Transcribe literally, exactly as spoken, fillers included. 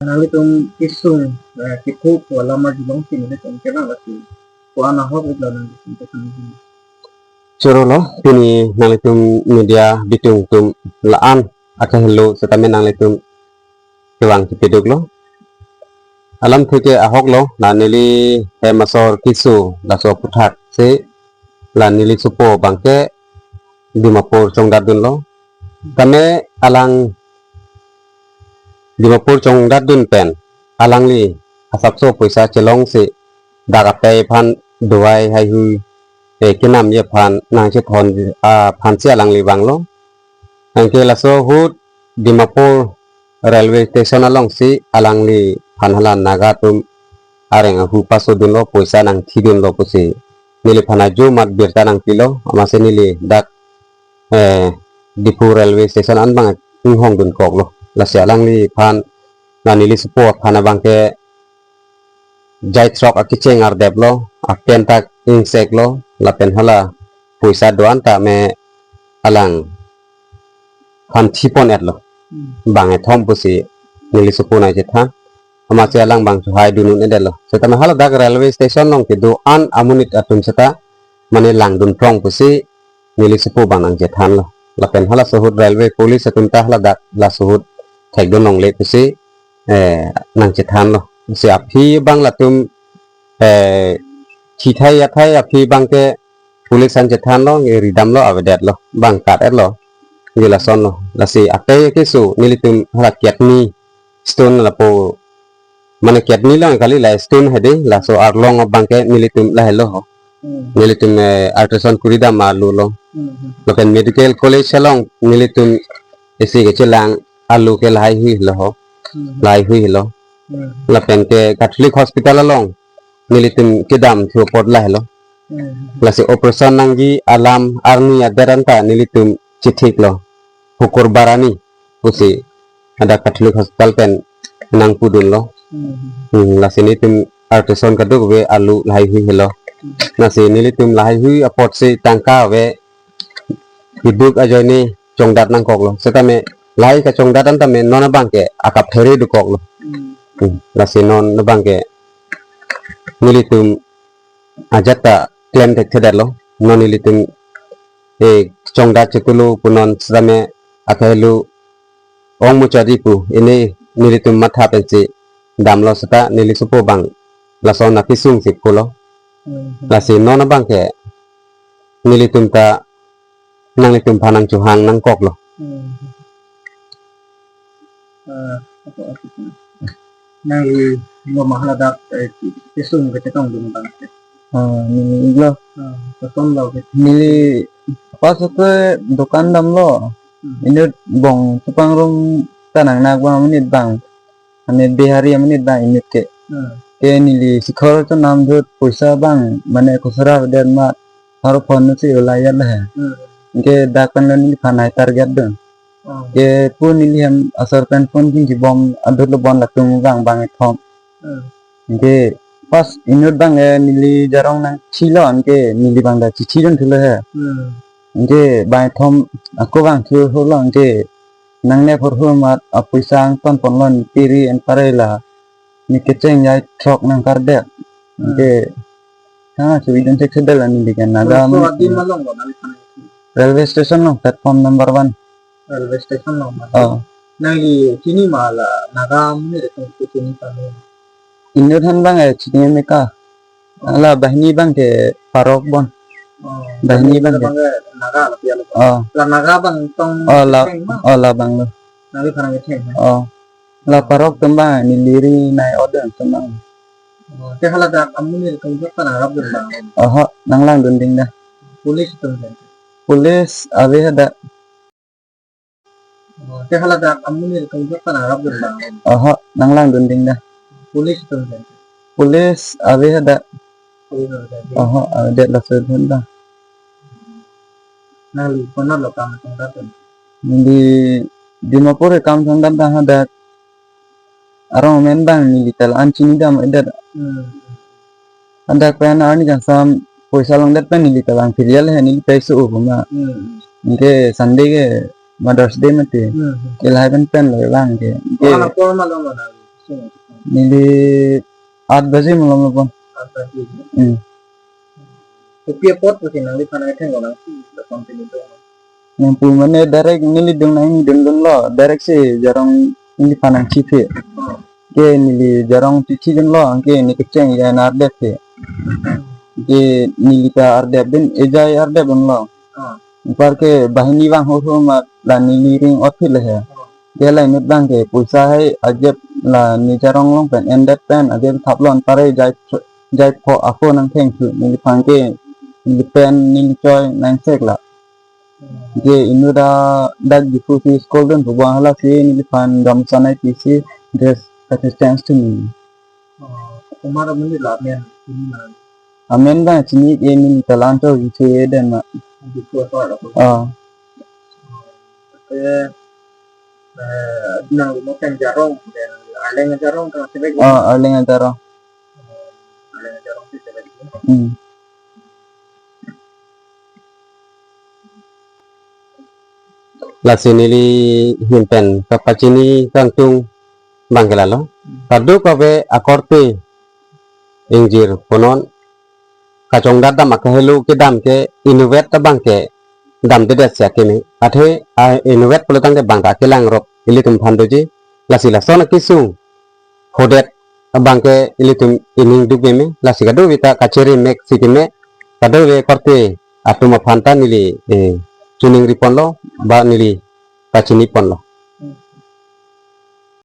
Nanglitum kesung, eh, kepho pu alam arjulongsi nelitum kevang lasi ko-an ahok iklo nangtum kethang. Choro lo, pini nanglitum media bitung atum la-an akahelo setame nanglitum kevang kepiduk lo. Alamthe ke ahok lo, la neli hem asor keso laso aputhaksi la neli sopo abangke Dimapur chongdatdunlo. Tame alang Dimapur chongdatdun pen alangli asapso poisa chelongsi dak apei aphan dovai haihui, eh, kenamji aphan nangchethon aphansi alangli vanglo. Anke laso ahut Dimapur railway station alongsi alangliphan hala Naga atum areng ahu pasodunlo, poisa nangthidunlo pusi neliphan ajo amat birta nangpilo, amatsi neli dak, eh, Diphu railway station an abang inghongdunkoklo. Lasi alangliphan la neli sopo aphan abangke jaithrok akecheng ardeplo, apen ta ingseklo, lapen hala poisa do-an tame alangphan thipon-etlo. Hmm. Bang kethom pusi neli sopo nangchethan. Amatsi alang abang chohai dun un-edetlo. Setame hala dak railway station along kedo-an amonit atum seta mane langdun trong pusi neli sopo abang nangchethanlo. Lapen halaso ahut railway police atum ta hala dak laso ahut thekdun longle pusi, eh, nangchethanlo. Si aphi abang latum, eh, thithai athai aphi abangke police an chethanlo, eh, ridamlo, avedetlo, bang kat-etlo. Ye lasonlo. Lasi akai keso nelitum hala kidney stone lapu, mane kidney along kali la stone hedi, laso arlong abangke nelitum lahelo ho. Hmm. Nelitum, eh, ultrasound kuridam alu lo. Hmm, hmm. Lapen medical college along nelitum isi kechelang alu ke lahaihui lo ho. Hmm. Lahaihui lo. Hmm. Lapen ke Catholic Hospital along nelitum kedamthu apot lahelo. Hmm. Lasi operation nangji alam arni adet anta nelitum chethiklo. Hukur barani pusi ada Catholic Hospital pen nangpudunlo. Hmm. Hmm, lasi nelitum ultrasound kadokave alu lahaihui helo. Hmm. Lasi nelitum lahaihui apotsi tangka ave, kiduk ajoine chongdat nangkoklo. Setame lahai kachongdat an tame non abangke akaphere dokoklo. Hmm. Hmm. Lasi non abangke nelitum ajat ta klem thekthedetlo. Non nelitum, eh, chongdat chetulu punon setame akahelo ong muchot-i pu, ini nelitum matha pensi damlo seta neli sopo abang lason akesungsi phulo. Hmm. Lasi non abangke nelitum ta nanglitum aphan nangchohang nangkoklo. Hmm. Eh, apa, apa itu? Nangli lo ma hala dak, eh, kesung kachetongdun abang. Ah, neli lo. Ah, kosonlo ke? Neli pas itu dukan damlo. Hmm. Inut bong chepangrum ta nangnak abang amonit abang. Mane Bihari amonit abang inut ke. Hmm. Ke neli sikhor chonam ahut poisa abang mane khusra avedet amat pharo phonsi ulai-et le. Hmm. Ke dak pen lo neliphan hai target dun. Hmm. Ke pu neli hem asor pen phone kingki bom adut lo bon latum abang bang kethom. Hmm. Ke pas inut abang, eh, neli jarong nangchilo anke neli abang ta chichidun thulo he. Hmm. Ke bang kethom ako bang thu holo anke nangne phor hu amat apoisa angton ponlon piri en parela. Ne kecheng jaithrok nangkardet. Hmm. Anke ha, so idun thekthedetlo neli ke Naga. So, so adim along lo nangli thanai? Railway station along, platform number one. Railway station along ma? Oh. Nangli chini ma la Naga amonit atum chini tame? Inut aphan abang, eh, chini meka. Oh. La banghini abangke Parok bon. Oh. Banghini abangke Naga lapu alo. Oh. La Naga abang tong. Oh, la, kecheng ma? Oh, labang lo. Nangliphan nangkecheng ma? Oh. La Parok atum abang neli ri nai-ot atum abang. Oh, te hala dak amonit atum jok ta nangrapdun abang? Oho, nanglangdun ding da. Police atum ke? Police ave hadak. Oh, te hala dak amonit atum jok ta nangrapdun abang? Oho, nanglangdun ding da. Police atum ke? Police ave hadak. Police ave hadak. Oho, avedet, laso ahut abang. Nangli konat lo kam chongdat? Di Dimapur kam chongdat abang hadak. Arong amen abang neli ta la-an chini dam-edet. Hmm. Hadak pen arni kangsam poisa longdet pen neli ta vang phirlo he, neli pei so-o ma. Hmm. Anke Sunday ke Mother's Day mati. Hmm. Ke lahai pen pen lo vang ke. Anke ko-an apor ma longlo nangli? Neli aat baji malom lo pon. Aat baji. Hmm. Kopi apot pusi nangliphan kethenglo, nangsi lason pini dong? Nangpu mane direct neli dong nangdun dunlo, direct si jarong neliphan nangchiphe. Hmm. Ke neli jarong chichi dunlo, anke ne kecheng ejai ardep ke. Ke neli ta ardep dun, ejai ardep dunlo. Hmm. Anparke banghini vang hurhu ma la neli ring otphit le he. Hmm. Ke la inut abangke poisa hai ajep la ne jarong along pen endet pen ajep thaplo, anpar ejai, ejai pho ako nangthengthu, neliphan ke neli pen neli choi nangsek la. Ke inut adak Diphu si school dun pu abang, halasi neliphan gamsa nai pisi dress kachechange thu ni. Oh, komat amen la amen, ini ma? Amen abang chini ke, neli ta la-an chokche den ma. Diphu apar ako. Ah. Eh, eh, nang mo pen jarong, then Arleng ajarong, kan sebek. Ah, Arleng ajarong. Arleng ajarong si sebek. Hmm. Lasi neli ahin pen kapachini kangtung abangke lalo. Kadokave akorte ingjir punon, kachongdat dam akahelo kedam ke inutvet abangke damdedet si akeme. Athe a inutvet pulo tangte bang ta akelang rok ilitum aphan doji. Lasi lason akesung hodet abangke ilitum ining duk meme, lasi kadokave ta kachere mek si keme, kadokave korte atum aphan ta neli, eh, choningri ponlo, ba neli pachini ponlo.